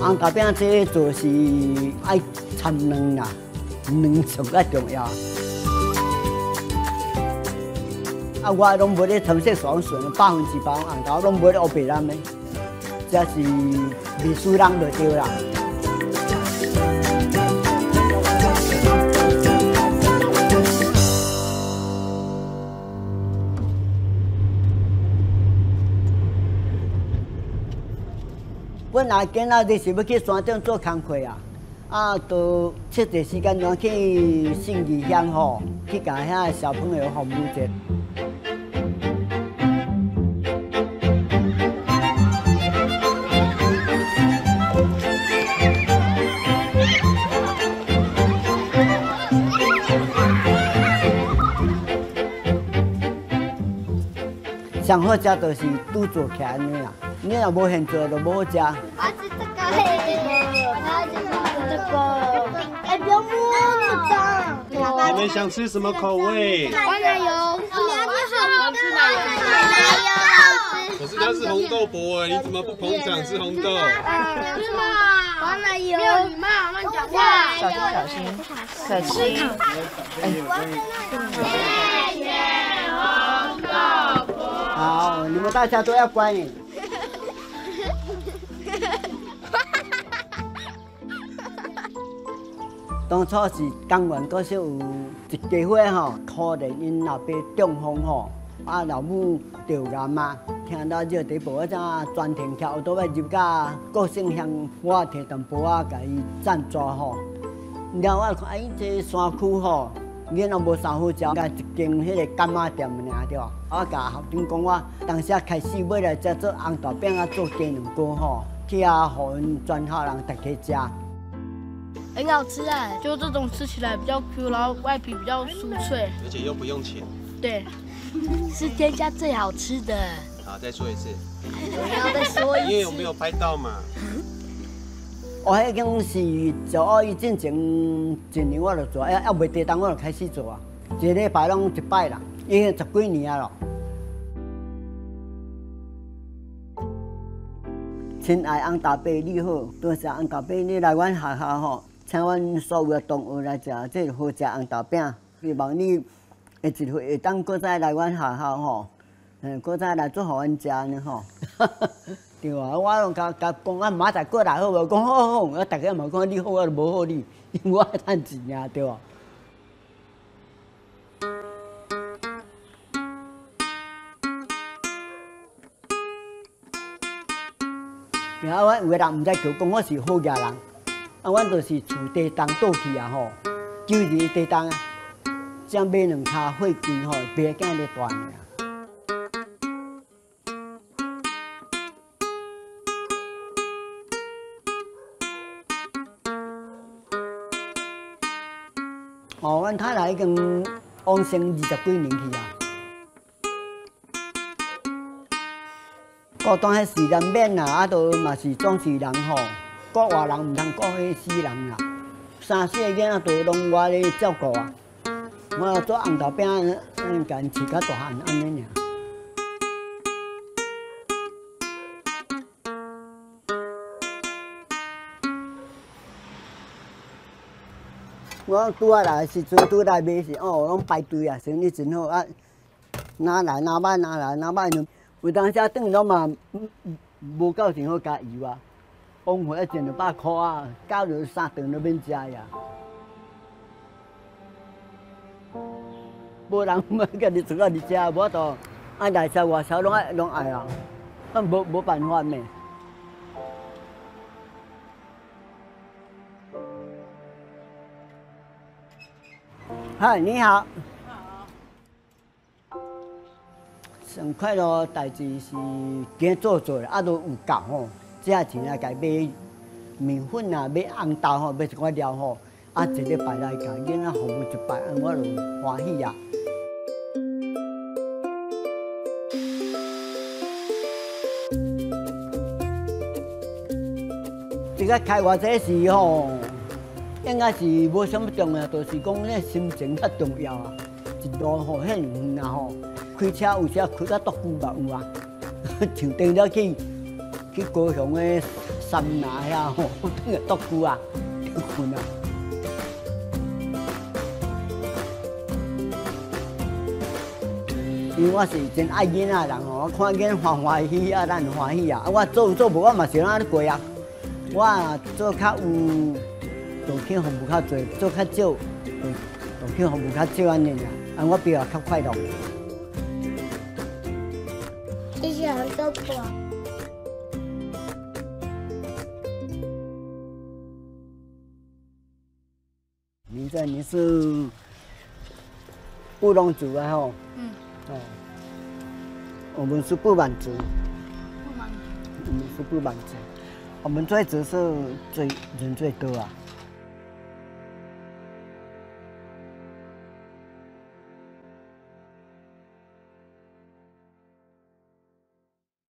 红豆饼这做是爱掺卵啦，卵上较重要。啊，我拢无咧掺色素，纯100%红豆，拢无咧乌白染的，这是袂输人就对啦。本来今仔日是欲去山顶做工课啊，啊，都设一时间段去信义乡吼，去共遐小朋友服务者。上好食就是拄做起来按呢啦，你若无现做就无好食。我吃这个，我吃这个。哎，不要摸，那么脏。你们想吃什么口味？黄奶油。我吃奶油。奶油。可是它是红豆薄哎，你怎么不捧场吃红豆？是吗？黄奶油。没有礼貌，乱讲话。小心小心，可惜。谢谢红豆婆。好，你们大家都要乖。当初是江原阁小有一家伙吼，可怜𪜶老爸中风吼，啊老母著癌啊，听到这个地步，我才全程徛有倒要入到国姓乡，我提淡薄仔共伊赞助吼。了我看哎，这山区吼，囡仔无啥好食，共一间彼个柑仔店尔对无？我共校长讲，我当时开始欲来遮做红豆饼啊，做鸡卵糕吼，去遐予𪜶全校人逐家食。很好吃哎，就这种吃起来比较 Q，然后外皮比较酥脆，而且又不用钱。对，是天下最好吃的。好，再说一次。我要再说一次。因为我没有拍到嘛。我彼间是做奥伊进前一年我就做，还未地动我就开始做啊，一礼拜拢一摆啦，已经十几年啊咯。亲爱红豆伯你好，多谢红豆伯你来阮学校吼，请阮所有的同学来食这个好食红豆饼，希望你下一回会当阁再来阮学校吼，阁再来祝予阮食呢吼。对啊，我拢共共讲啊，明仔载过来好无？讲好好，啊，逐家嘛讲你好，我就无好你，因为我爱趁钱啊，对无？啊，阮有的人毋知叫讲我是好额人，啊，阮就是厝地动倒去啊吼，九二地动啊，才买两跤货柜吼，袂惊咧断尔。哦，阮太太已经往生20几年去啊。孤单彼时难免啦，啊，都嘛是总是人吼，顾活人毋通顾彼死人啦。三四个囡仔都拢我咧照顾啊，我做红豆饼，共𪜶饲较大汉按呢尔。我拄仔来的时阵，拄来买是哦，拢排队啊，生意真好啊。哪来哪买，哪来哪买，有当时转拢嘛无够钱好加油啊，往回一两百箍啊，到了三顿都免食呀。无人嘛，家己厝家己食，无法度。啊，内销外销拢爱拢爱啊，啊无办法咩。嗨，你好。上快乐代志是今做做，啊都有够吼，这钱来共买面粉啊，买红豆吼，买一寡料吼，啊一礼拜来共囡仔服务一摆，我就欢喜啊。这个开偌济时吼，应该是无啥物重要，就是讲那心情较重要啊。一路吼，遐尔远啊吼，开车有时开到足久嘛有啊。像顶了去高雄的三拿遐吼，轉來倒久啊，睏啊。因為我是真愛囡仔人吼，我看囡歡歡喜喜啊，咱歡喜啊。啊，我做做無，我嘛是按呢過啊。我做較有，動去服務較濟；做較少，動去服務較少按呢爾。啊，我比較較快樂。謝謝紅豆婆。你這你是布農族啊吼？嗯。哦，我們是布滿族。布滿族。我們是布滿族，我們最主是最人最多啊。